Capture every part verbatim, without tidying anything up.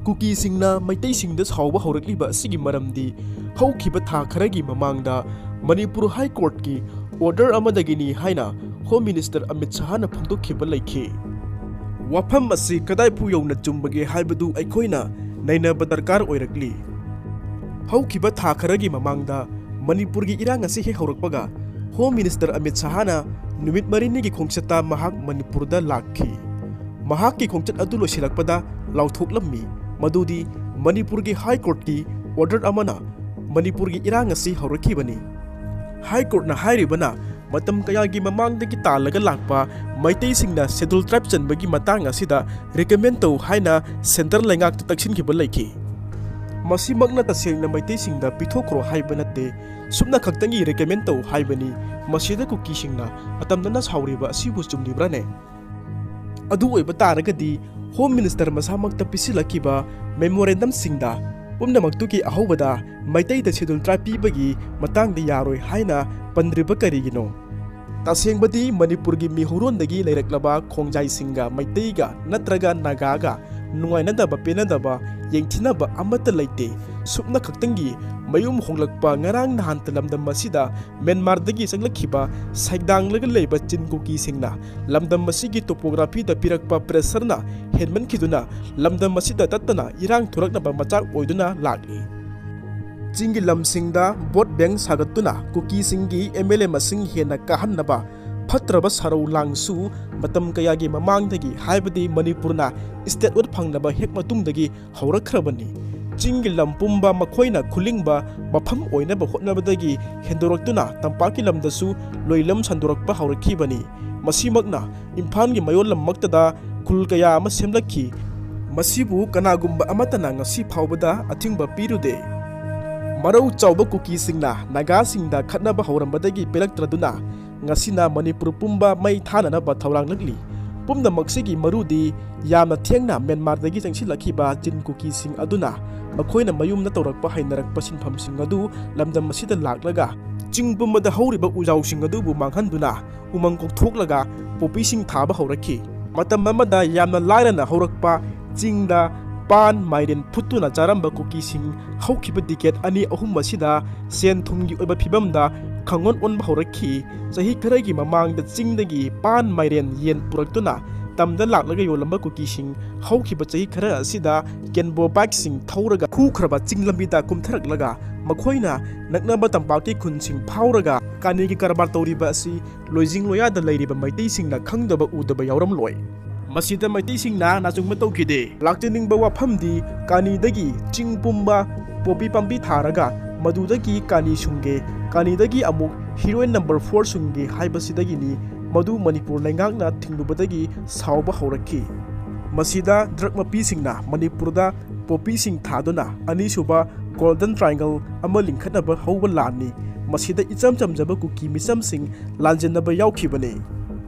ꯀꯨꯀꯤꯁꯤꯡꯅ ꯃꯩꯇꯩꯁꯤꯡꯗ ꯁꯥꯎꯕ ꯍꯧꯔꯛꯂꯤꯕ ꯑꯁꯤꯒꯤ ꯃꯔꯝꯗꯤ ꯍꯧꯈꯤꯕ ꯊꯥ ꯈꯔꯒꯤ ꯃꯃꯥꯡꯗ ꯃꯅꯤꯄꯨꯔ ꯍꯥꯏ ꯀꯣꯔꯠꯀꯤ ꯑꯣꯔꯗꯔ ꯑꯃꯗꯒꯤꯅꯤ ꯍꯥꯏꯅ ꯍꯣꯝ ꯃꯤꯅꯤꯁꯇꯔ ꯑꯃꯤꯠ ꯁꯍꯥꯅ ꯐꯣꯡꯗꯣꯛꯈꯤꯕ ꯂꯩꯈꯤ꯫ ꯋꯥꯐꯝ ꯑꯁꯤ ꯀꯗꯥꯏꯐꯥꯎ ꯌꯧꯅ ꯆꯨꯝꯕꯒꯦ ꯍꯥꯏꯕꯗꯨ ꯑꯩꯈꯣꯏꯅ ꯅꯩꯅꯕ ꯗꯔꯀꯥꯔ ꯑꯣꯏꯔꯛꯂꯤ꯫ ꯍꯧꯈꯤꯕ ꯊꯥ ꯈꯔꯒꯤ ꯃꯃꯥꯡꯗ ꯃꯅꯤꯄꯨꯔꯒꯤ ꯏꯔꯥꯡ ꯑꯁꯤ ꯍꯦꯛ ꯍꯧꯔꯛꯄꯒ ꯍꯣꯝ ꯃꯤꯅꯤꯁꯇꯔ ꯑꯃꯤꯠ ꯁꯍꯥꯅ ꯅꯨꯃꯤꯠ ꯃꯔꯤꯅꯤꯒꯤ ꯈꯣꯡꯆꯠꯇ ꯃꯍꯥꯛ ꯃꯅꯤꯄꯨꯔꯗ ꯂꯥꯛꯈꯤ꯫ ꯃꯍꯥꯛꯀꯤ ꯈꯣꯡꯆꯠ ꯑꯗꯨ ꯂꯣꯏꯁꯤꯜꯂꯛꯄꯗ ꯂꯥꯎꯊꯣꯛꯂꯝꯃꯤ ꯃꯗꯨꯗꯤ ꯃꯅꯤꯄꯨꯔꯒꯤ ꯍꯥꯏ ꯀꯣꯔꯠꯀꯤ ꯑꯣꯔꯗꯔ ꯑꯃꯅ ꯃꯅꯤꯄꯨꯔꯒꯤ ꯏꯔꯥꯡ ꯑꯁꯤ ꯍꯧꯔꯛꯈꯤꯕꯅꯤ꯫ ꯍꯥꯏ ꯀꯣꯔꯠꯅ ꯍꯥꯏꯔꯤꯕꯅ ꯃꯇꯝ ꯀꯌꯥꯒꯤ ꯃꯃꯥꯡꯗꯒꯤ ꯇꯥꯜꯂꯒ ꯂꯥꯛꯄ ꯃꯩꯇꯩꯁꯤꯡꯅ ꯁꯦꯗꯨꯜ ꯇ꯭ꯔꯥꯏꯕ ꯆꯟꯕꯒꯤ ꯃꯇꯥꯡ ꯑꯁꯤꯗ ꯔꯤꯀꯃꯦꯟ ꯇꯧ ꯍꯥꯏꯅ ꯁꯦꯟꯇꯔ ꯂꯩꯉꯥꯛꯇ ꯇꯛꯁꯤꯟꯈꯤꯕ ꯂꯩꯈꯤ꯫ ꯃꯁꯤꯃꯛꯅ ꯇꯁꯦꯡꯅ ꯃꯩꯇꯩꯁꯤꯡꯗ ꯄꯤꯊꯣꯛꯈ꯭ꯔꯣ ꯍꯥꯏꯕ ꯅꯠꯇꯦ, ꯁꯨꯞꯅ ꯈꯛꯇꯪꯒꯤ ꯔꯤꯀꯃꯦꯟ ꯇꯧ ꯍꯥꯏꯕꯅꯤ꯫ ꯃꯁꯤꯗ ꯀꯨꯀꯤꯁꯤꯡꯅ ꯑꯇꯝꯅꯅ ꯁꯥꯎꯔꯤꯕ ꯑꯁꯤꯕꯨ ꯆꯨꯝꯂꯤꯕ꯭ꯔꯥꯅꯦ? ꯑꯗꯨ ꯑꯣꯏꯕ ꯇꯥꯔꯒꯗꯤ ꯍꯣꯝ ꯃꯤꯅꯤꯁꯇꯔ ꯃꯁꯥꯃꯛꯇ ꯄꯤꯁꯤꯜꯂꯛꯈꯤꯕ ꯃꯦꯃꯣꯔꯦꯟꯗꯝꯁꯤꯡꯗ ꯄꯨꯝꯅꯃꯛꯇꯨꯒꯤ ꯑꯍꯧꯕꯗ ꯃꯩꯇꯩꯗ ꯁꯦꯗꯨꯜ ꯇ꯭ꯔꯥꯏꯕ ꯄꯤꯕꯒꯤ ꯃꯇꯥꯡꯗ ꯌꯥꯔꯣꯏ ꯍꯥꯏꯅ ꯄꯟꯗ꯭ꯔꯤꯕ ꯀꯔꯤꯒꯤꯅꯣ? ꯇꯁꯦꯡꯕꯗꯤ ꯃꯅꯤꯄꯨꯔꯒꯤ ꯃꯤꯍꯧꯔꯣꯟꯗꯒꯤ ꯂꯩꯔꯛꯂꯕ ꯈꯣꯡꯖꯥꯏꯁꯤꯡꯒ ꯃꯩꯇꯩꯒ ꯅꯠꯇ꯭ꯔꯒ ꯅꯥꯒꯥꯒ ꯅꯨꯡꯉꯥꯏꯅꯗꯕ ꯄꯦꯟꯅꯗꯕ ꯌꯦꯡꯊꯤꯅꯕ ꯑꯃꯠꯇ ꯂꯩꯇꯦ꯫ ꯁꯨꯞꯅ ꯈꯛꯇꯪꯒꯤ ꯃꯌꯨꯝ ꯍꯣꯡꯂꯛꯄ ꯉꯔꯥꯡ ꯅꯍꯥꯟꯇ ꯂꯝꯗꯝ ꯑꯁꯤꯗ ꯃ꯭ꯌꯥꯟꯃꯥꯔꯗꯒꯤ ꯆꯪꯂꯛꯈꯤꯕ ꯁꯩꯗꯥꯡꯂꯒ ꯂꯩꯕ ꯆꯤꯟ ꯀꯨꯀꯤꯁꯤꯡꯅ ꯂꯝꯗꯝ ꯑꯁꯤꯒꯤ ꯇꯣꯄꯣꯒ꯭ꯔꯥꯐꯤꯗ ꯄꯤꯔꯛꯄ ꯄ꯭ꯔꯦꯁꯔꯅ ꯍꯦꯟꯃꯟꯈꯤꯗꯨꯅ ꯂꯝꯗꯝ ꯑꯁꯤꯗ ꯇꯠꯇꯅ ꯏꯔꯥꯡ ꯊꯣꯔꯛꯅꯕ ꯃꯆꯥꯛ ꯑꯣꯏꯗꯨꯅ ꯂꯥꯛꯂꯤ꯫ ꯆꯤꯡꯒꯤ ꯂꯝꯁꯤꯡꯗ ꯚꯣꯠ ꯕꯦꯡ ꯁꯥꯒꯠꯇꯨꯅ ꯀꯨꯀꯤꯁꯤꯡꯒꯤ ꯑꯦꯝ ꯑꯦꯜ ꯑꯦ ꯃꯁꯤꯡ ꯍꯦꯟꯅ ꯀꯥꯍꯟꯅꯕ ꯐꯠꯇ꯭ꯔꯕ ꯁꯔꯧ ꯂꯥꯡꯁꯨ ꯃꯇꯝ ꯀꯌꯥꯒꯤ ꯃꯃꯥꯡꯗꯒꯤ, ꯍꯥꯏꯕꯗꯤ ꯃꯅꯤꯄꯨꯔꯅ ꯁ꯭ꯇꯦꯠꯍꯨꯗ ꯐꯪꯂꯕ ꯍꯦꯛ ꯃꯇꯨꯡꯗꯒꯤ ꯍꯧꯔꯛꯈ꯭ꯔꯕꯅꯤ꯫ ꯆꯤꯡꯒꯤ ꯂꯝ ꯄꯨꯝꯕ ꯃꯈꯣꯏꯅ ꯈꯨꯂꯤꯡꯕ ꯃꯐꯝ ꯑꯣꯏꯅꯕ ꯍꯣꯠꯅꯕꯗꯒꯤ ꯍꯦꯟꯗꯣꯔꯛꯇꯨꯅ ꯇꯝꯄꯥꯛꯀꯤ ꯂꯝꯗꯁꯨ ꯂꯣꯏꯂꯝ ꯁꯟꯗꯣꯔꯛꯄ ꯍꯧꯔꯛꯈꯤꯕꯅꯤ꯫ ꯃꯁꯤꯃꯛꯅ ꯏꯝꯐꯥꯜꯒꯤ ꯃꯌꯣꯜ ꯂꯝꯃꯛꯇꯗ ꯈꯨꯜ ꯀꯌꯥ ꯑꯃ ꯁꯦꯝꯂꯛꯈꯤ꯫ ꯃꯁꯤꯕꯨ ꯀꯅꯥꯒꯨꯝꯕ ꯑꯃꯠꯇꯅ ꯉꯁꯤ ꯐꯥꯎꯕꯗ ꯑꯊꯤꯡꯕ ꯄꯤꯔꯨꯗꯦ꯫ ꯃꯔꯧ ꯆꯥꯎꯕ ꯀꯨꯀꯤꯁꯤꯡꯅ ꯅꯥꯒꯥꯁꯤꯡꯗ ꯈꯠꯅꯕ ꯍꯧꯔꯝꯕꯗꯒꯤ ꯄꯦꯜꯂꯛꯇ꯭ꯔꯗꯨꯅ ꯉꯁꯤꯅ ꯃꯅꯤꯄꯨꯔ ꯄꯨꯝꯕ ꯃꯩ ꯊꯥꯅꯅꯕ ꯊꯧꯔꯥꯡꯂꯛꯂꯤ꯫ ꯄꯨꯝꯅꯃꯛꯁꯤꯒꯤ ꯃꯔꯨꯗꯤ ꯌꯥꯝꯅ ꯊꯦꯡꯅ ꯃ꯭ꯌꯥꯟꯃꯥꯔꯗꯒꯤ ꯆꯪꯁꯤꯜꯂꯛꯈꯤꯕ ꯆꯤꯟ ꯀꯨꯀꯤꯁꯤꯡ ꯑꯗꯨꯅ ꯃꯈꯣꯏꯅ ꯃꯌꯨꯝꯗ ꯇꯧꯔꯛꯄ ꯍꯩꯅꯔꯛꯄ ꯁꯤꯟꯐꯝꯁꯤꯡ ꯑꯗꯨ ꯂꯝꯗꯝ ꯑꯁꯤꯗ ꯂꯥꯛꯂꯒ ꯆꯤꯡ ꯄꯨꯝꯕꯗ ꯍꯧꯔꯤꯕ ꯎꯖꯥꯎꯁꯤꯡ ꯑꯗꯨꯕꯨ ꯃꯥꯡꯍꯟꯗꯨꯅ ꯎꯃꯪ ꯀꯣꯛꯊꯣꯛꯂꯒ ꯄꯣꯄꯤꯁꯤꯡ ꯊꯥꯕ ꯍꯧꯔꯛꯈꯤ꯫ ꯃꯇꯝ ꯑꯃꯗ ꯌꯥꯝꯅ ꯂꯥꯏꯔꯅ ꯍꯧꯔꯛꯄ ꯆꯤꯡꯗ ꯄꯥꯟ ꯃꯥꯏꯔꯦꯟ ꯐꯨꯠꯇꯨꯅ ꯆꯥꯔꯝꯕ ꯀꯨꯀꯤꯁꯤꯡ ꯍꯧꯈꯤꯕ ꯗꯤꯀꯦꯠ ꯑꯅꯤ ꯑꯍꯨꯝ ꯑꯁꯤꯗ ꯁꯦꯟ ꯊꯨꯝꯒꯤ ꯑꯣꯏꯕ ꯐꯤꯕꯝꯗ ꯈꯪꯑꯣꯟ ꯑꯣꯟꯕ ꯍꯧꯔꯛꯈꯤ꯫ ꯆꯍꯤ ꯈꯔꯒꯤ ꯃꯃꯥꯡꯗ ꯆꯤꯡꯗꯒꯤ ꯄꯥꯟ ꯃꯥꯏꯔꯦꯟ ꯌꯦꯟ ꯄꯨꯔꯛꯇꯨꯅ ꯇꯝꯗ ꯂꯥꯛꯂꯒ ꯌꯣꯜꯂꯝꯕ ꯀꯨꯀꯤꯁꯤꯡ ꯍꯧꯈꯤꯕ ꯆꯍꯤ ꯈꯔ ꯑꯁꯤꯗ ꯀꯦꯟꯕꯣ ꯕꯥꯏꯛꯁꯤꯡ ꯊꯧꯔꯒ ꯈꯨꯈ꯭ꯔꯕ ꯆꯤꯡ ꯂꯝꯕꯤꯗ ꯀꯨꯝꯊꯔꯛꯂꯒ ꯃꯈꯣꯏꯅ ꯅꯛꯅꯕ ꯇꯝꯄꯥꯛꯀꯤ ꯈꯨꯟꯁꯤꯡ ꯐꯥꯎꯔꯒ ꯀꯥꯅꯤꯒꯤ ꯀꯔꯕꯥꯔ ꯇꯧꯔꯤꯕ ꯑꯁꯤ ꯂꯣꯏꯖꯤꯡ ꯂꯣꯌꯥꯗ ꯂꯩꯔꯤꯕ ꯃꯩꯇꯩꯁꯤꯡꯅ ꯈꯪꯗꯕ ꯎꯗꯕ ꯌꯥꯎꯔꯝꯂꯣꯏ꯫ ꯃꯁꯤꯗ ꯃꯩꯇꯩꯁꯤꯡꯅ ꯅꯥꯆꯨꯡꯕ ꯇꯧꯈꯤꯗꯦ꯫ ꯂꯥꯛꯆꯅꯤꯡꯕ ꯋꯥꯐꯝꯗꯤ ꯀꯥꯅꯤꯗꯒꯤ ꯆꯤꯡ ꯄꯨꯝꯕ ꯄꯣꯄꯤ ꯄꯥꯝꯕꯤ ꯊꯥꯔꯒ ꯃꯗꯨꯗꯒꯤ ꯀꯥꯅꯤ ꯁꯨꯡꯒꯦ, ꯀꯥꯅꯤꯗꯒꯤ ꯑꯃꯨꯛ ꯍꯤꯔꯣꯏꯟ ꯅꯝꯕꯔ ꯐꯣꯔ ꯁꯨꯡꯒꯦ ꯍꯥꯏꯕꯁꯤꯗꯒꯤꯅꯤ꯫ ꯃꯗꯨ ꯃꯅꯤꯄꯨꯔ ꯂꯩꯉꯥꯛꯅ ꯊꯤꯡꯂꯨꯕꯗꯒꯤ ꯁꯥꯎꯕ ꯍꯧꯔꯛꯈꯤ꯫ ꯃꯁꯤꯗ ꯗ꯭ꯔꯒ ꯃꯄꯤꯁꯤꯡꯅ ꯃꯅꯤꯄꯨꯔꯗ ꯄꯣꯄꯤꯁꯤꯡ ꯊꯥꯗꯨꯅ ꯑꯅꯤꯁꯨꯕ ꯒꯣꯜꯗꯟ ꯇ꯭ꯔꯥꯏꯡꯒꯜ ꯑꯃ ꯂꯤꯡꯈꯠꯅꯕ ꯍꯧꯕ ꯂꯥꯟꯅꯤ꯫ ꯃꯁꯤꯗ ꯏꯆꯝ ꯆꯝꯖꯕ ꯀꯨꯀꯤ ꯃꯤꯆꯝꯁꯤꯡ ꯂꯥꯟꯖꯦꯟꯅꯕ ꯌꯥꯎꯈꯤꯕꯅꯤ꯫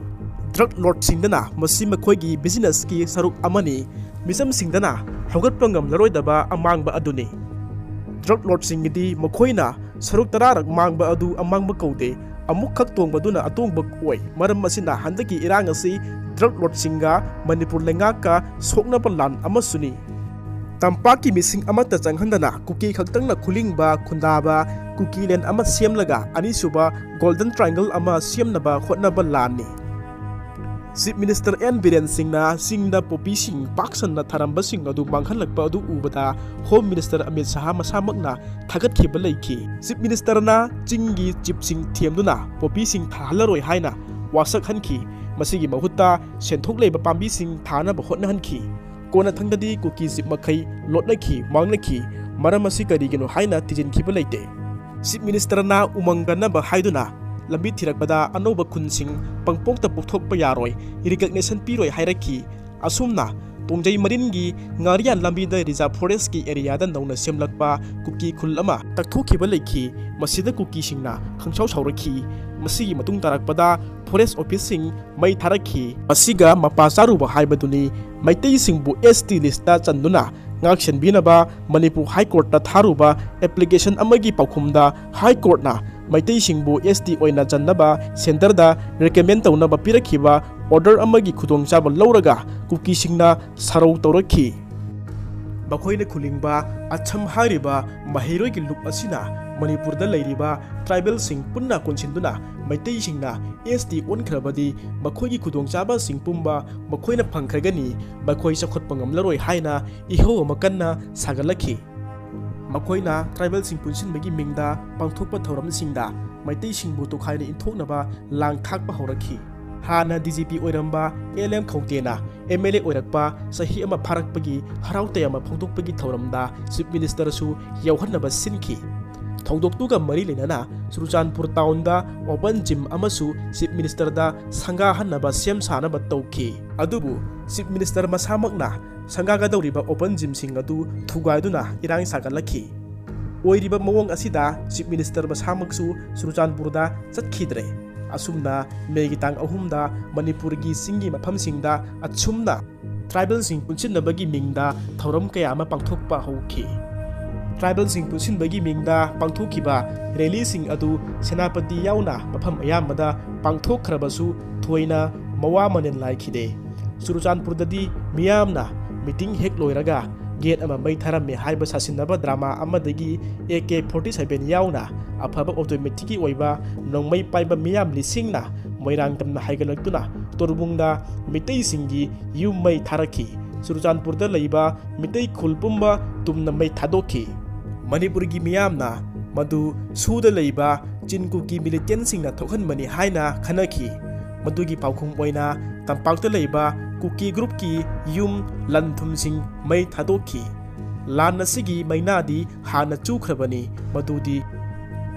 ꯗ꯭ꯔꯒ ꯂꯣꯔꯗꯁꯤꯡꯗꯅ ꯃꯁꯤ ꯃꯈꯣꯏꯒꯤ ꯕꯤꯖꯤꯅꯦꯁꯀꯤ ꯁꯔꯨꯛ ꯑꯃꯅꯤ꯫ ꯃꯤꯆꯝꯁꯤꯡꯗꯅ ꯍꯧꯒꯠꯄ ꯉꯝꯂꯔꯣꯏꯗꯕ ꯑꯃꯥꯡꯕ ꯑꯗꯨꯅꯤ꯫ ꯗ꯭ꯔꯒ ꯂꯣꯔꯗꯁꯤꯡꯒꯤꯗꯤ ꯃꯈꯣꯏꯅ ꯁꯔꯨꯛ ꯇꯔꯥꯔꯛ ꯃꯥꯡꯕ ꯑꯗꯨ ꯑꯃꯥꯡꯕ ꯀꯧꯗꯦ, ꯑꯃꯨꯛꯈꯛ ꯇꯣꯡꯕꯗꯨꯅ ꯑꯇꯣꯡꯕ ꯑꯣꯏ꯫ ꯃꯔꯝ ꯑꯁꯤꯅ ꯍꯟꯗꯛꯀꯤ ꯏꯔꯥꯡ ꯑꯁꯤ ꯗ꯭ꯔꯒ ꯂꯣꯔꯗꯁꯤꯡꯒ ꯃꯅꯤꯄꯨꯔ ꯂꯩꯉꯥꯛꯀ ꯁꯣꯛꯅꯕ ꯂꯥꯟ ꯑꯃꯁꯨꯅꯤ꯫ ꯇꯝꯄꯥꯛꯀꯤ ꯃꯤꯁꯤꯡ ꯑꯃꯠꯇ ꯆꯪꯍꯟꯗꯅ ꯀꯨꯀꯤ ꯈꯛꯇꯪꯅ ꯈꯨꯂꯤꯡꯕ ꯈꯨꯟꯗꯥꯕ ꯀꯨꯀꯤꯂꯦꯟ ꯑꯃ ꯁꯦꯝꯂꯒ ꯑꯅꯤꯁꯨꯕ ꯒꯣꯜꯗꯟ ꯇ꯭ꯔꯥꯏꯡꯒꯜ ꯑꯃ ꯁꯦꯝꯅꯕ ꯍꯣꯠꯅꯕ ꯂꯥꯟꯅꯤ꯫ ꯆꯤꯐ ꯃꯤꯅꯤꯁꯇꯔ ꯑꯦꯟ ꯕꯤꯔꯦꯟ ꯁꯤꯡꯅ ꯆꯤꯡꯗ ꯄꯣꯄꯤꯁꯤꯡ ꯄꯥꯛ ꯁꯟꯅ ꯊꯥꯔꯝꯕꯁꯤꯡ ꯑꯗꯨ ꯃꯥꯡꯍꯜꯂꯛꯄ ꯑꯗꯨ ꯎꯕꯗ ꯍꯣꯝ ꯃꯤꯅꯤꯁꯇꯔ ꯑꯃꯤꯠ ꯁꯍꯥ ꯃꯁꯥꯃꯛꯅ ꯊꯥꯒꯠꯈꯤꯕ ꯂꯩꯈꯤ꯫ ꯆꯤꯐ ꯃꯤꯅꯤꯁꯇꯔꯅ ꯆꯤꯡꯒꯤ ꯆꯤꯐꯁꯤꯡ ꯊꯦꯝꯗꯨꯅ ꯄꯣꯄꯤꯁꯤꯡ ꯊꯥꯍꯜꯂꯔꯣꯏ ꯍꯥꯏꯅ ꯋꯥꯁꯛꯍꯟꯈꯤ꯫ ꯃꯁꯤꯒꯤ ꯃꯍꯨꯠꯇ ꯁꯦꯟꯊꯣꯛ ꯂꯩꯕ ꯄꯥꯝꯕꯤꯁꯤꯡ ꯊꯥꯅꯕ ꯍꯣꯠꯅꯍꯟꯈꯤ꯫ ꯀꯣꯟꯅꯊꯪꯗꯗꯤ ꯀꯨꯀꯤ ꯆꯤꯐ ꯃꯈꯩ ꯂꯣꯠꯅꯈꯤ, ꯃꯥꯡꯅꯈꯤ꯫ ꯃꯔꯝ ꯑꯁꯤ ꯀꯔꯤꯒꯤꯅꯣ ꯍꯥꯏꯅ ꯊꯤꯖꯤꯟꯈꯤꯕ ꯂꯩꯇꯦ꯫ ꯆꯤꯐ ꯃꯤꯅꯤꯁꯇꯔꯅ ꯎꯃꯪ ꯀꯟꯅꯕ ꯍꯥꯏꯗꯨꯅ ꯂꯝꯕꯤ ꯊꯤꯔꯛꯄꯗ ꯑꯅꯧꯕ ꯈꯨꯟꯁꯤꯡ ꯄꯪꯄꯣꯛꯇ ꯄꯣꯛꯊꯣꯛꯄ ꯌꯥꯔꯣꯏ, ꯔꯤꯀꯒꯅꯤꯁꯟ ꯄꯤꯔꯣꯏ ꯍꯥꯏꯔꯛꯈꯤ꯫ ꯑꯁꯨꯝꯅ ꯇꯣꯡꯖꯩ ꯃꯔꯤꯟꯒꯤ ꯉꯥꯔꯤꯌꯥꯟ ꯂꯝꯕꯤꯗ ꯔꯤꯖꯥꯔꯚ ꯐꯣꯔꯦꯁ꯭ꯠꯀꯤ ꯑꯦꯔꯤꯌꯥꯗ ꯅꯧꯅ ꯁꯦꯝꯂꯛꯄ ꯀꯨꯀꯤ ꯈꯨꯜ ꯑꯃ ꯇꯛꯊꯣꯛꯈꯤꯕ ꯂꯩꯈꯤ꯫ ꯃꯁꯤꯗ ꯀꯨꯀꯤꯁꯤꯡꯅ ꯈꯪꯁꯥꯎ ꯁꯥꯎꯔꯛꯈꯤ꯫ ꯃꯁꯤꯒꯤ ꯃꯇꯨꯡ ꯇꯥꯔꯛꯄꯗ ꯐꯣꯔꯦꯁ꯭ꯠ ꯑꯣꯐꯤꯁꯁꯤꯡ ꯃꯩ ꯊꯥꯔꯛꯈꯤ꯫ ꯃꯁꯤꯒ ꯃꯄꯥ ꯆꯥꯔꯨꯕ ꯍꯥꯏꯕꯗꯨꯅꯤ꯫ ꯃꯩꯇꯩꯁꯤꯡꯕꯨ ꯑꯦꯁ ꯇꯤ ꯂꯤꯁ꯭ꯠꯇ ꯆꯟꯗꯨꯅ ꯉꯥꯛꯁꯦꯟꯕꯤꯅꯕ ꯃꯅꯤꯄꯨꯔ ꯍꯥꯏ ꯀꯣꯔꯠꯇ ꯊꯥꯔꯨꯕ ꯑꯦꯄ꯭ꯂꯤꯀꯦꯁꯟ ꯑꯃꯒꯤ ꯄꯥꯎꯈꯨꯝꯗ ꯍꯥꯏ ꯀꯣꯔꯠꯅ ꯃꯩꯇꯩꯁꯤꯡꯕꯨ ꯑꯦꯁ ꯇꯤ ꯑꯣꯏꯅ ꯆꯟꯅꯕ ꯁꯦꯟꯇꯔꯗ ꯔꯤꯀꯃꯦꯟ ꯇꯧꯅꯕ ꯄꯤꯔꯛꯈꯤꯕ ꯑꯣꯔꯗꯔ ꯑꯃꯒꯤ ꯈꯨꯗꯣꯡꯆꯥꯕ ꯂꯧꯔꯒ ꯀꯨꯀꯤꯁꯤꯡꯅ ꯁꯥꯔꯧ ꯇꯧꯔꯛꯈꯤ꯫ ꯃꯈꯣꯏꯅ ꯈꯨꯂꯤꯡꯕ ꯑꯁꯝ ꯍꯥꯏꯔꯤꯕ ꯃꯍꯩꯔꯣꯏꯒꯤ ꯂꯨꯞ ꯑꯁꯤꯅ ꯃꯅꯤꯄꯨꯔꯗ ꯂꯩꯔꯤꯕ ꯇ꯭ꯔꯥꯏꯕꯦꯜꯁꯤꯡ ꯄꯨꯟꯅ ꯀꯣꯟꯁꯤꯟꯗꯨꯅ ꯃꯩꯇꯩꯁꯤꯡꯅ ꯑꯦꯁ ꯇꯤ ꯑꯣꯟꯈ꯭ꯔꯕꯗꯤ ꯃꯈꯣꯏꯒꯤ ꯈꯨꯗꯣꯡꯆꯥꯕꯁꯤꯡ ꯄꯨꯝꯕ ꯃꯈꯣꯏꯅ ꯐꯪꯈ꯭ꯔꯒꯅꯤ, ꯃꯈꯣꯏ ꯆꯥꯎꯈꯠꯄ ꯉꯝꯂꯔꯣꯏ ꯍꯥꯏꯅ ꯏꯍꯧ ꯑꯃ ꯀꯟꯅ ꯁꯥꯒꯠꯂꯛꯈꯤ꯫ ꯃꯈꯣꯏꯅ ꯇ꯭ꯔꯥꯏꯕꯦꯜꯁꯤꯡ ꯄꯨꯟꯁꯤꯟꯕꯒꯤ ꯃꯤꯡꯗ ꯄꯥꯡꯊꯣꯛꯄ ꯊꯧꯔꯝꯁꯤꯡꯗ ꯃꯩꯇꯩꯁꯤꯡꯕꯨ ꯇꯣꯈꯥꯏꯅ ꯏꯟꯊꯣꯛꯅꯕ ꯂꯥꯡ ꯊꯥꯛꯄ ꯍꯧꯔꯛꯈꯤ꯫ ꯍꯥꯟꯅ ꯗꯤ ꯖꯤ ꯄꯤ ꯑꯣꯏꯔꯝꯕ ꯑꯦꯜ ꯑꯦꯝ ꯈꯧꯇꯦꯅ ꯑꯦꯝ ꯑꯦꯜ ꯑꯦ ꯑꯣꯏꯔꯛꯄ ꯆꯍꯤ ꯑꯃ ꯐꯥꯔꯛꯄꯒꯤ ꯍꯔꯥꯎ ꯇꯌꯥꯝꯕ ꯐꯣꯡꯗꯣꯛꯄꯒꯤ ꯊꯧꯔꯝꯗ ꯆꯤꯐ ꯃꯤꯅꯤꯁꯇꯔꯁꯨ ꯌꯥꯎꯍꯟꯅꯕ ꯁꯤꯟꯈꯤ꯫ ꯊꯧꯗꯣꯛꯇꯨꯒ ꯃꯔꯤ ꯂꯩꯅꯅ ꯆꯨꯔꯆꯥꯟꯄꯨꯔ ꯇꯥꯎꯟꯗ ꯑꯣꯄꯟ ꯖꯤꯝ ꯑꯃꯁꯨ ꯆꯤꯐ ꯃꯤꯅꯤꯁꯇꯔꯗ ꯁꯪꯒꯥꯍꯟꯅꯕ ꯁꯦꯝ ꯁꯥꯅꯕ ꯇꯧꯈꯤ꯫ ꯑꯗꯨꯕꯨ ꯆꯤꯐ ꯃꯤꯅꯤꯁꯇꯔ ꯃꯁꯥꯃꯛꯅ ꯁꯪꯒꯥꯒꯗꯧꯔꯤꯕ ꯑꯣꯄꯟ ꯖꯤꯝꯁꯤꯡ ꯑꯗꯨ ꯊꯨꯒꯥꯏꯗꯨꯅ ꯏꯔꯥꯡ ꯁꯥꯒꯠꯂꯛꯈꯤ꯫ ꯑꯣꯏꯔꯤꯕ ꯃꯑꯣꯡ ꯑꯁꯤꯗ ꯆꯤꯐ ꯃꯤꯅꯤꯁꯇꯔ ꯃꯁꯥꯃꯛꯁꯨ ꯆꯨꯔꯆꯥꯟꯄꯨꯔꯗ ꯆꯠꯈꯤꯗ꯭ꯔꯦ꯫ ꯑꯁꯨꯝꯅ ꯃꯦꯒꯤ ꯇꯥꯡ ꯑꯍꯨꯝꯗ ꯃꯅꯤꯄꯨꯔꯒꯤ ꯆꯤꯡꯒꯤ ꯃꯐꯝꯁꯤꯡꯗ ꯑꯁꯨꯝꯅ ꯇ꯭ꯔꯥꯏꯕꯦꯜꯁꯤꯡ ꯄꯨꯟꯁꯤꯟꯅꯕꯒꯤ ꯃꯤꯡꯗ ꯊꯧꯔꯝ ꯀꯌꯥ ꯑꯃ ꯄꯥꯡꯊꯣꯛꯄ ꯍꯧꯈꯤ꯫ ꯇ꯭ꯔꯥꯏꯕꯦꯜꯁꯤꯡ ꯄꯨꯟꯁꯤꯟꯕꯒꯤ ꯃꯤꯡꯗ ꯄꯥꯡꯊꯣꯛꯈꯤꯕ ꯔꯦꯂꯤꯁꯤꯡ ꯑꯗꯨ ꯁꯦꯅꯥꯄꯇꯤ ꯌꯥꯎꯅ ꯃꯐꯝ ꯑꯌꯥꯝꯕꯗ ꯄꯥꯡꯊꯣꯛꯈ꯭ꯔꯕꯁꯨ ꯊꯣꯏꯅ ꯃꯋꯥ ꯃꯅꯦꯜ ꯂꯥꯏꯈꯤꯗꯦ꯫ ꯆꯨꯔꯆꯥꯟꯄꯨꯔꯗꯗꯤ ꯃꯤꯌꯥꯝꯅ ꯃꯤꯇꯤꯡ ꯍꯦꯛ ꯂꯣꯏꯔꯒ ꯒꯦꯠ ꯑꯃ ꯃꯩ ꯊꯥꯔꯝꯃꯦ ꯍꯥꯏꯕ ꯁꯥꯁꯤꯟꯅꯕ ꯗ꯭ꯔꯃꯥ ꯑꯃꯗꯒꯤ ꯑꯦ ꯀꯦ ꯐꯣꯔꯇꯤ ꯁꯚꯦꯟ ꯌꯥꯎꯅ ꯑꯐꯕ ꯑꯣꯇꯣꯃꯦꯇꯤꯛꯀꯤ ꯑꯣꯏꯕ ꯅꯣꯡꯃꯩ ꯄꯥꯏꯕ ꯃꯤꯌꯥꯝ ꯂꯤꯁꯤꯡꯅ ꯃꯣꯏꯔꯥꯡ ꯇꯝꯅ ꯍꯥꯏꯒꯠꯂꯛꯇꯨꯅ ꯇꯣꯔꯕꯨꯡꯗ ꯃꯤꯇꯩꯁꯤꯡꯒꯤ ꯌꯨꯝ ꯃꯩ ꯊꯥꯔꯛꯈꯤ꯫ ꯆꯨꯔꯆꯥꯟꯄꯨꯔꯗ ꯂꯩꯕ ꯃꯤꯇꯩ ꯈꯨꯜ ꯄꯨꯝꯕ ꯇꯨꯝꯅ ꯃꯩ ꯊꯥꯗꯣꯛꯈꯤ꯫ ꯃꯅꯤꯄꯨꯔꯒꯤ ꯃꯤꯌꯥꯝꯅ ꯃꯗꯨ ꯁꯨꯗ ꯂꯩꯕ ꯆꯤꯟ ꯀꯨꯀꯤ ꯃꯤꯂꯤꯇꯦꯟꯁꯤꯡꯅ ꯊꯣꯛꯍꯟꯕꯅꯤ ꯍꯥꯏꯅ ꯈꯟꯅꯈꯤ꯫ ꯃꯗꯨꯒꯤ ꯄꯥꯎꯈꯨꯝ ꯑꯣꯏꯅ ꯇꯝꯄꯥꯛꯇ ꯂꯩꯕ ꯀꯨꯀꯤ ꯒ꯭ꯔꯨꯞꯀꯤ ꯌꯨꯝ ꯂꯟ ꯊꯨꯝꯁꯤꯡ ꯃꯩ ꯊꯥꯗꯣꯛꯈꯤ꯫ ꯂꯥꯟ ꯑꯁꯤꯒꯤ ꯃꯩꯅꯥꯗꯤ ꯍꯥꯟꯅ ꯆꯨꯈ꯭ꯔꯕꯅꯤ, ꯃꯗꯨꯗꯤ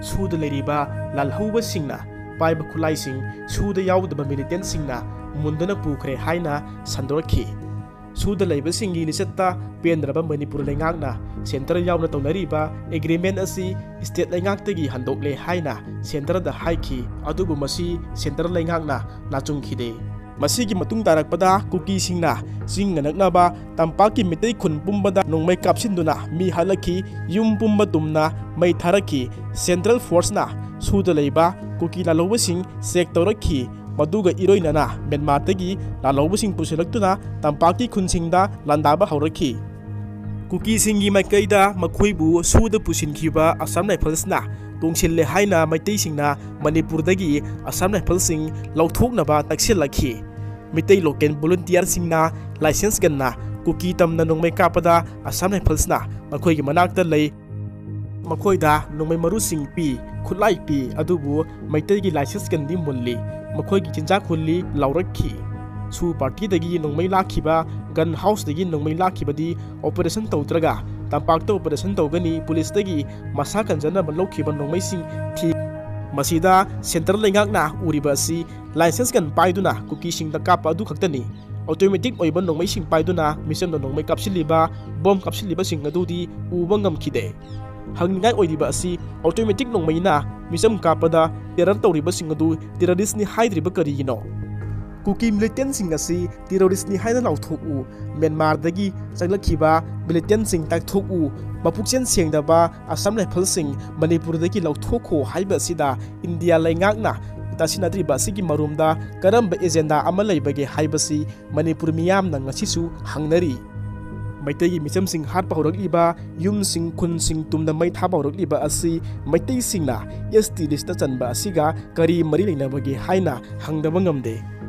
ꯁꯨꯗ ꯂꯩꯔꯤꯕ ꯂꯥꯜꯍꯧꯕꯁꯤꯡꯅ ꯄꯥꯏꯕ ꯈꯨꯠꯂꯥꯏꯁꯤꯡ ꯁꯨꯗ ꯌꯥꯎꯗꯕ ꯃꯤꯂꯤꯇꯦꯟꯁꯤꯡꯅ ꯃꯨꯟꯗꯨꯅ ꯄꯨꯈ꯭ꯔꯦ ꯍꯥꯏꯅ ꯁꯟꯗꯣꯔꯛꯈꯤ꯫ ꯁꯨꯗ ꯂꯩꯕꯁꯤꯡꯒꯤ ꯂꯤꯆꯠꯇ ꯄꯦꯟꯗ꯭ꯔꯕ ꯃꯅꯤꯄꯨꯔ ꯂꯩꯉꯥꯛꯅ ꯁꯦꯟꯇꯔ ꯌꯥꯎꯅ ꯇꯧꯅꯔꯤꯕ ꯑꯦꯒ꯭ꯔꯤꯃꯦꯟ ꯑꯁꯤ ꯁ꯭ꯇꯦꯠ ꯂꯩꯉꯥꯛꯇꯒꯤ ꯍꯟꯗꯣꯛꯂꯦ ꯍꯥꯏꯅ ꯁꯦꯟꯇꯔꯗ ꯍꯥꯏꯈꯤ꯫ ꯑꯗꯨꯕꯨ ꯃꯁꯤ ꯁꯦꯟꯇꯔ ꯂꯩꯉꯥꯛꯅ ꯂꯥꯆꯨꯡꯈꯤꯗꯦ꯫ ꯃꯁꯤꯒꯤ ꯃꯇꯨꯡ ꯇꯥꯔꯛꯄꯗ ꯀꯨꯀꯤꯁꯤꯡꯅ ꯆꯤꯡꯒ ꯅꯛꯅꯕ ꯇꯝꯄꯥꯛꯀꯤ ꯃꯤꯇꯩ ꯈꯨꯟ ꯄꯨꯝꯕꯗ ꯅꯣꯡꯃꯩ ꯀꯥꯞꯁꯤꯟꯗꯨꯅ ꯃꯤ ꯍꯥꯠꯂꯛꯈꯤ, ꯌꯨꯝ ꯄꯨꯝꯕ ꯇꯨꯝꯅ ꯃꯩ ꯊꯥꯔꯛꯈꯤ꯫ ꯁꯦꯟꯇ꯭ꯔꯦꯜ ꯐꯣꯔꯁꯅ ꯁꯨꯗ ꯂꯩꯕ ꯀꯨꯀꯤ ꯂꯥꯜꯍꯧꯕꯁꯤꯡ ꯆꯦꯛ ꯇꯧꯔꯛꯈꯤ꯫ ꯃꯗꯨꯒ ꯏꯔꯣꯏꯅꯅ ꯃ꯭ꯌꯥꯟꯃꯥꯔꯗꯒꯤ ꯂꯥꯜꯍꯧꯕꯁꯤꯡ ꯄꯨꯁꯤꯜꯂꯛꯇꯨꯅ ꯇꯝꯄꯥꯛꯀꯤ ꯈꯨꯟꯁꯤꯡꯗ ꯂꯥꯟꯗꯥꯕ ꯍꯧꯔꯛꯈꯤ꯫ ꯀꯨꯀꯤꯁꯤꯡꯒꯤ ꯃꯥꯏꯀꯩꯗ ꯃꯈꯣꯏꯕꯨ ꯁꯨꯗ ꯄꯨꯁꯤꯟꯈꯤꯕ Assam Riflesꯅ ꯇꯣꯡꯁꯤꯜꯂꯦ ꯍꯥꯏꯅ ꯃꯩꯇꯩꯁꯤꯡꯅ ꯃꯅꯤꯄꯨꯔꯗꯒꯤ Assam Riflesꯁꯤꯡ ꯂꯧꯊꯣꯛꯅꯕ ꯇꯛꯁꯤꯜꯂꯛꯈꯤ꯫ ꯃꯤꯇꯩ local volunteerꯁꯤꯡꯅ licence gunꯅ ꯀꯨꯀꯤ ꯇꯝꯅ ꯅꯣꯡꯃꯩ ꯀꯥꯞꯄꯗ Assam Riflesꯅ ꯃꯈꯣꯏꯒꯤ ꯃꯅꯥꯛꯇ ꯂꯩ꯫ ꯃꯈꯣꯏꯗ ꯅꯣꯡꯃꯩ ꯃꯔꯨꯁꯤꯡ ꯄꯤ, ꯈꯨꯠꯂꯥꯏ ꯄꯤ, ꯑꯗꯨꯕꯨ ꯃꯩꯇꯩꯒꯤ licence gunꯗꯤ ꯃꯨꯜꯂꯤ, ꯃꯈꯣꯏꯒꯤ ꯆꯤꯟꯖꯥꯛ ꯍꯨꯜꯂꯤ ꯂꯥꯎꯔꯛꯈꯤ꯫ ꯁꯨ partyꯗꯒꯤ ꯅꯣꯡꯃꯩ ꯂꯥꯛꯈꯤꯕ, gun houseꯗꯒꯤ ꯅꯣꯡꯃꯩ ꯂꯥꯛꯈꯤꯕꯗꯤ operation ꯇꯧꯗ꯭ꯔꯒ ꯇꯝꯄꯥꯛꯇ operation ꯇꯧꯒꯅꯤ, ꯄꯨꯂꯤꯁꯇꯒꯤ ꯃꯁꯥ ꯀꯟꯖꯅꯕ ꯂꯧꯈꯤꯕ ꯅꯣꯡꯃꯩꯁꯤꯡ ꯊꯤ꯫ ꯃꯁꯤꯗ centre ꯂꯩꯉꯥꯛꯅ ꯎꯔꯤꯕ ꯑꯁꯤ licence gun ꯄꯥꯏꯗꯨꯅ ꯀꯨꯀꯤꯁꯤꯡꯗ ꯀꯥꯞꯄ ꯑꯗꯨ ꯈꯛꯇꯅꯤ꯫ Automatic ꯑꯣꯏꯕ ꯅꯣꯡꯃꯩꯁꯤꯡ ꯄꯥꯏꯗꯨꯅ ꯃꯤꯆꯝꯗ ꯅꯣꯡꯃꯩ ꯀꯥꯞꯁꯤꯜꯂꯤꯕ, bomb ꯀꯥꯞꯁꯤꯜꯂꯤꯕꯁꯤꯡ ꯑꯗꯨꯗꯤ ꯎꯕ ꯉꯝꯈꯤꯗꯦ꯫ ꯍꯪꯅꯤꯡꯉꯥꯏ ꯑꯣꯏꯔꯤꯕ ꯑꯁꯤ automatic ꯅꯣꯡꯃꯩꯅ ꯃꯤꯆꯝ ꯀꯥꯞꯄꯗ terror ꯇꯧꯔꯤꯕꯁꯤꯡ ꯑꯗꯨ terroristꯅꯤ ꯍꯥꯏꯗ꯭ꯔꯤꯕ ꯀꯔꯤꯒꯤꯅꯣ? ꯀꯨꯀꯤ militantꯁꯤꯡ ꯑꯁꯤ terroristꯅꯤ ꯍꯥꯏꯅ ꯂꯥꯎꯊꯣꯛꯎ꯫ ꯃ꯭ꯌꯥꯟꯃꯥꯔꯗꯒꯤ ꯆꯪꯂꯛꯈꯤꯕ militantꯁꯤꯡ ꯇꯥꯛꯊꯣꯛꯎ꯫ ꯃꯄꯨꯛꯆꯦꯜ ꯁꯦꯡꯗꯕ Assam Riflesꯁꯤꯡ ꯃꯅꯤꯄꯨꯔꯗꯒꯤ ꯂꯧꯊꯣꯛꯈꯣ ꯍꯥꯏꯕ ꯑꯁꯤꯗ ꯏꯟꯗꯤꯌꯥ ꯂꯩꯉꯥꯛꯅ ꯇꯥꯁꯤꯟꯅꯗ꯭ꯔꯤꯕ ꯑꯁꯤꯒꯤ ꯃꯔꯨꯝꯗ ꯀꯔꯝꯕ agenda ꯑꯃ ꯂꯩꯕꯒꯦ ꯍꯥꯏꯕꯁꯤ ꯃꯅꯤꯄꯨꯔ ꯃꯤꯌꯥꯝꯅ ꯉꯁꯤꯁꯨ ꯍꯪꯅꯔꯤ꯫ ꯃꯩꯇꯩꯒꯤ ꯃꯤꯆꯝꯁꯤꯡ ꯍꯥꯠꯄ ꯍꯧꯔꯛꯂꯤꯕ, ꯌꯨꯝꯁꯤꯡ ꯈꯨꯟꯁꯤꯡ ꯇꯨꯝꯅ ꯃꯩ ꯊꯥꯕ ꯍꯧꯔꯛꯂꯤꯕ ꯑꯁꯤ ꯃꯩꯇꯩꯁꯤꯡꯅ ST listꯇ ꯆꯟꯕ ꯑꯁꯤꯒ ꯀꯔꯤ ꯃꯔꯤ ꯂꯩꯅꯕꯒꯦ ꯍꯥꯏꯅ ꯍꯪꯗꯕ ꯉꯝꯗꯦ꯫